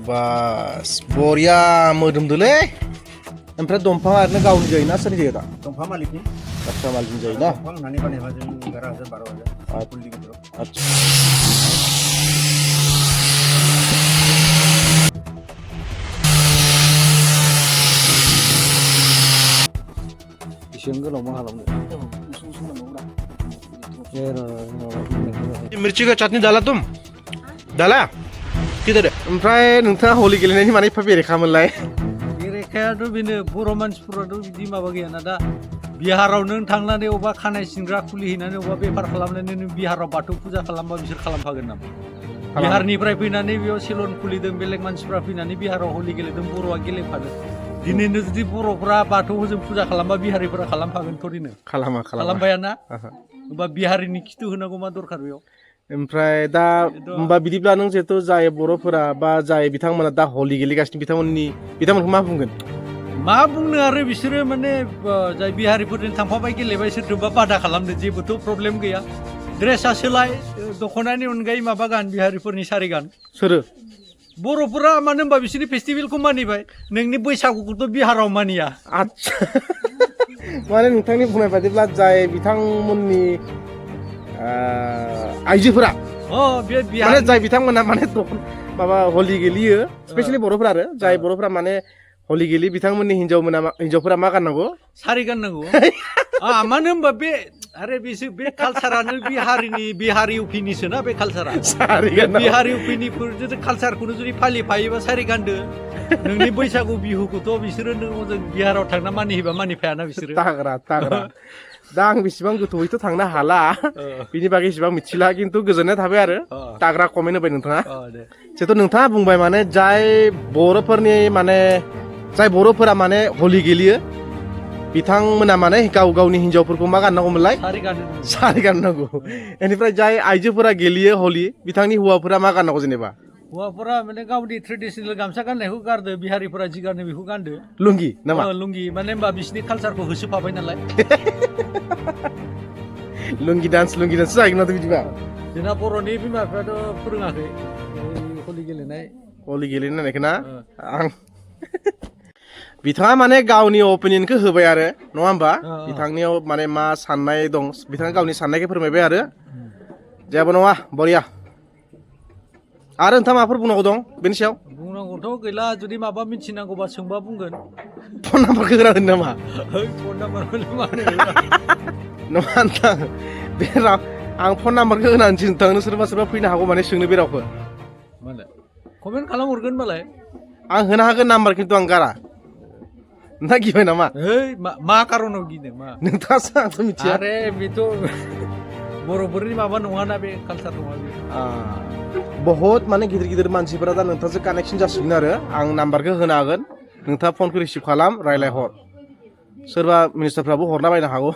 बास बरिया मोदोमदोलै ओमफ्राय दंफाङा ओरैनो गावनि जायोना सोरनि जायो दा दंफां मालिकनि आदसा मालिकनि जायो ना दंफां होनानै बानायबा जों 11,000 12,000 फुलि गिदिराव आदसा बेसेबां गोलाव मा खालामनो मिर्ची का चटनी डाला तुम डाला किधर ओमफ्राय नोंथाङा हलि गेलेनायनि माने एफा बेरेखामोनलाय बेरेखायाथ' बेनो बर' मानसिफोराथ' बिदि माबा गैयाना दा बिहाराव नों थांनानै अबा खानाय सिनग्रा खुलिहैनानै अबा बेफार खालामनानै नों बिहाराव बाथौ फुजा खालामबा बिसोर खालामफागोन नामा बिहारनिफ्राय फैनानै बेयाव सेलन खुलिदों बेलेग मानसिफ्रा फैनानै बिहाराव हलि गेलेदों बर'आ गेलेफादों दिनैनो जुदि बर'फ्रा बाथौजों फुजा खालामबा बिहारिफोरा खालामफागोन थरिनो खालामबायाना होमबा बिहारिनि खिथु होनांगौ मा दरखार बेयाव ओमफ्राय दा होमबा बिदिब्ला नों जिहेथु जाय बर'फोरा बा जाय बिथांमोना दा हलि गेलेगासिनो बिथांमोनखौ मा बुंगोन मा बुंनो आरो बिसोरो माने जाय बिहारिफोरजों थांफाबाय गेलेबाय सोरजोंबा बादा खालामदों जेबोथ' प्रब्लेम गैया ड्रेसा सोलाय दख'नानि अनगायै माबा गान बिहारिफोरनि सारि गान सोरो बर'फोरा मानो होनबा बिसोरनि फेस्टिभेलखौ मानिबाय नोंनि बैसागुखौथ' बिहाराव मानिया आदसा माने नोंथांनि बुंनाय बादिब्ला जाय बिथांमोननि आइजोफोरा माने जाय बिथांमोना माने माबा हलि गेलेयो स्पेशेलि बर'फोरा आरो जाय बर'फोरा माने हलि गेलेयो बिथांमोननि हिन्जावफोरा मा गाननांगौ सारि गाननांगौ मानो होनबा बे आरे बिसोर बे कालसारानो बिहारि इउपिनिसो ना बे कालसारा बिहारि इउपिनिफोर जुदि कालसारखौनो जुदि फालिफायोबा सारि गानदो नोंनि बैसागु बिहुखौथ' बिसोरो नों जों बिहाराव थांना मानिहैबा मानिफायाना बिसोरो ताग्रा दा आं बेसेबां गोथौयैथ' थांनो हाला बिनि बागै एसेबां मिथिला खिन्थु गोजोननाय थाबाय आरो ताग्रा कमेन्ट होबाय नोंथाङा जिहेथु नोंथाङा बुंबाय माने जाय बर'फोरा माने हलि गेलेयो बिथांमोना माने गाव गावनि हिन्जावफोरखौ मा गाननांगौमोनलाय सारि गाननांगौ बेनिफ्राय जाय आइजोफोरा गेलेयो हलि बिथांनि हौवाफोरा मा गाननांगौ जेनेबा हौवाफोरा माने गावनि ट्रेडिसनेल गामसा गाननायखौ गारदो बिहारिफोरा जि गानो बेखौ गानदो लुंगि नामा लुंगि माने होनबा बिसिनि कालसारखौ होसोफाबाय नालाय लुंगि डान्स जाहैगोन ना बिदिबा जोंना बर'नि बिमा बिफायाथ' फोरोङाखै हलि गेलेनायखौ ना आं बिथाङा माने गावनि अपिनियनखौ होबाय आरो नङा होमबा बिथांनियाव माने मा साननाय दं बिथाङा गावनि साननायखौ फोरमायबाय आरो जेबो नङा बरिया आरो नोंथाङा माबाफोर बुंनांगौ दं बेनि सायाव बुंनांगौथ' गैला जुदि माबा मिथिनांगौबा सोंबा बुंगोन फन नाम्बारखौ होना दोन नामा फन नाम्बारखौ नङा नोंथां बे आं फन नाम्बारखौ होना होनसै नोंथांनो सोरबा फैनो हागौ माने सोंनो बे रावखौ मालाय कमेन्ट खालामहरगोन मालाय आं होनो हागोन नाम्बार खिन्थु आं गारा नोंथाङा गिबाय नामा मा कारनाव गिनो मा नोंथाङासो आंथ' मिथिया आरे बेथ' बर'फोरनि माबा नङाना बे कालसार नङा बे बहुत माने गिदिर मानसिफोरा दा नोंथांजों कानेक्सन जासिगोन आरो आं नाम्बारखौ होनो हागोन नोंथाङा फनखौ रिसिभ खालाम रायलायहर सोरबा मिनिस्टारफ्राबो हरला बायनो हागौ